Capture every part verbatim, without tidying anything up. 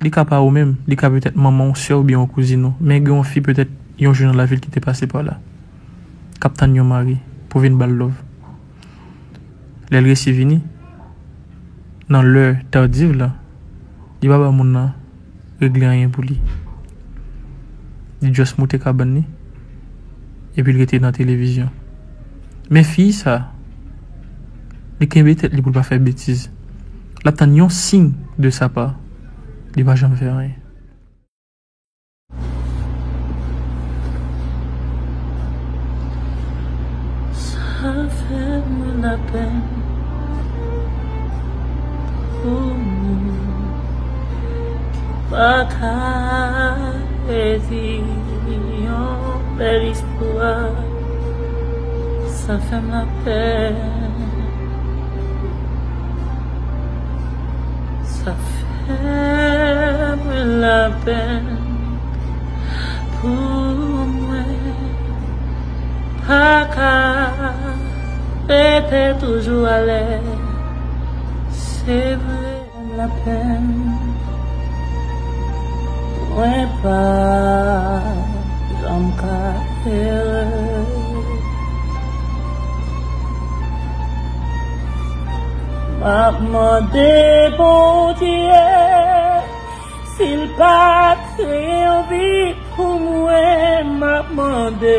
Li ka pa ou menm, li ka petèt manman w, sè w oubyen yon kouzin ou. Men gen yon fi petèt yon jou nan lavi l ki te pase pa la, k ap tann yon mari pou vin ba l love. Lè l resi vini, nan lè tardiv la, li pa ba moun nan regle anyen pou li. Li just moute kabann li, epi l rete nan televizyon. Men fi sa, li kenbe tèt li pou l pa fè betiz. L ap tann yon siy de sa pa, li pa janm fè anyen. Sa fè mwen lapèn pou moun ki pa ka redi yon bèl istwa. Sa fè m lapèn. Sa fè mwen lapèn pou mwen pa ka rete toujou alèz. Se vre, lapèn mwen pa janm ka ere. M ap mande Bondye si l pa kreye yon vi pou mwen. M ap mande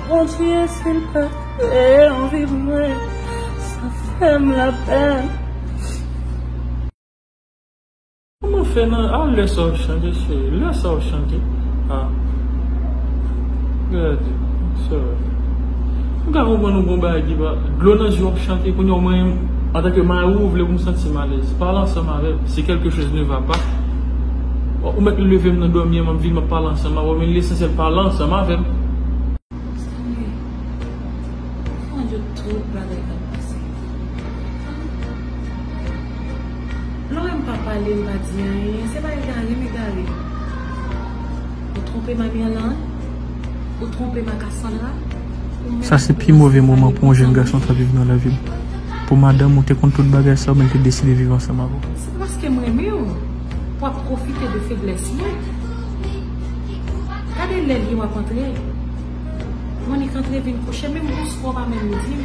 Bondye si l pa kreye yon vi pou mwen. Sa fè m lapèn. Kòman fè nan a lè sa w ap chante, cheri? Lè sa w ap chante? Ah. Gade, sè. M ka konprann ou gon bagay ki pa, dlo nan je w ap chante, kounye a w mwen, antanke mari w, ou vle pou m santi m alèz. Pale ansanm avè m. Si quelque chose ne va pas, ou mèt leve m nan dòmi an, m ap vin, m ap pale ansanm avè w, men lesansyèl pale ansanm avè m. Stanley, ou konn yo tout bagay k ap pase. Lè w wè m pa pale, m pa di anyen, se pa egare m egare. Ou twonpe Mami Alan? Ou twonpe Ma Cassandra? Ou menm... Sa se pi move moman pou yon jèn gason ta viv nan lavi l. Pou madanm ou te konn tout bagay sa yo, men l te deside viv ansanm avè w. Se pa paske m renmen w pou w ap pwofite de feblès mwen. Gade lè l ye w ap antre. Monique antre vin kouche, menm bonswa w pa menm di m.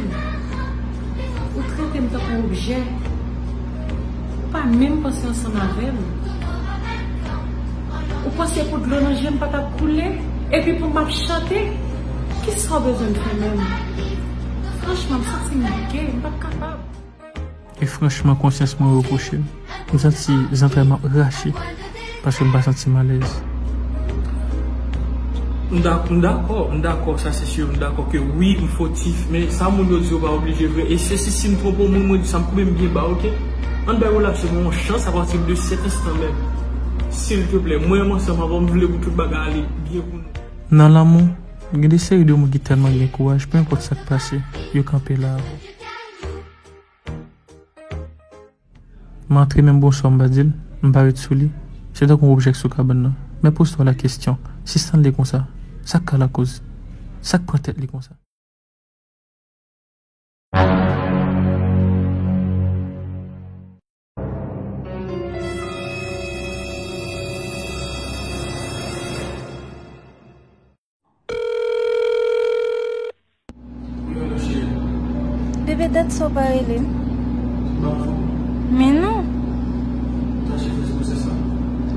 Ou trete m tankou yon objè. Ou pa menm panse ansanm avè m. Ou panse pou dlo nan je m pa t ap koule, epi pou m ap chante? Kisa w bezwen m fè menm? Franchman, m santi m bouke, m p ap kapab. E franchman, konsyans mwen repwoche m. M santi zantray m ap rache paske m pa santi m alèz. M da-, m dakò, m dakò, sa se si, m dakò ke wi, m fotif, men sa moun yo di yo pa oblije vre. E se si, si m twonpe w, moun, mwen di sa, m koube m byen ba, oke? Ann bay relasyon mwen yon chans apati de sèt enstan menm. Silteplè, mwen menm ansanm avè w, m vle pou tout bagay ale byen pou nou. Nan lanmou, gen de seri de moun ki tèlman gen kouraj, pe enpòt sa k pase, yo kanpe la avè w. M antre, menm bonswa m pa di l, m pa ret sou li. Se tankou yon objè k sou kabann nan. Men poze twa la kesyon, si Stanley konsa, sa k ka lakoz? Sa k pran tèt li konsa? Bebe, dat sa w pa rele m? Men non.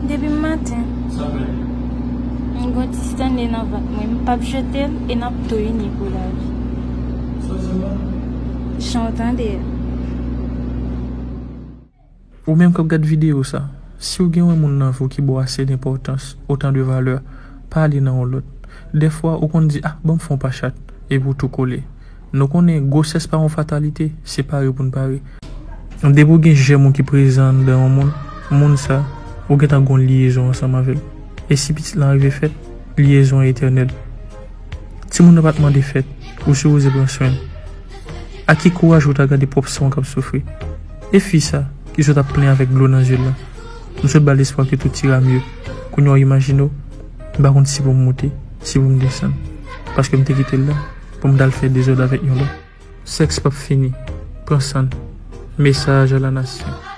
Depi maten. M gon ti Stanley nan vant mwen, m p ap jete l e n ap tou ini pou lavi. Jan w tande a. Ou menm k ap gad videyo sa, si w gen yon moun nan vi w ki ba w ase d enpòtans, otan de valè, pa ale nan yon lòt. Dèfwa, ou konn di, "Ah, ban m fè yon pa chat," epi w tou kole. Nou konnen gwosès pa yon fatalite, se pare pou n pare. Depi w gen jèm ou ki prezan anndan yon moun, moun sa, ou gentan gon lyezon ansanm avè l. E si pitit lan rive fèt, lyezon an etènèl. Timoun nan pa t mande fèt, ou sipoze pran swen l. Ak ki kouraj ou ta gade pwòp san w k ap soufri? E fi sa, ki sot ap plenn avèk dlo nan zye l lan? M sot ba l espwa ke tout ira mye. Kounye a w imajine w, m pa konn si pou m moute, si pou m desann. Paske m te kite l la, pou m t al fè dezòd avèk yon lòt. Sèks p ap fini. Pran san l. Mesaj a la nasyon.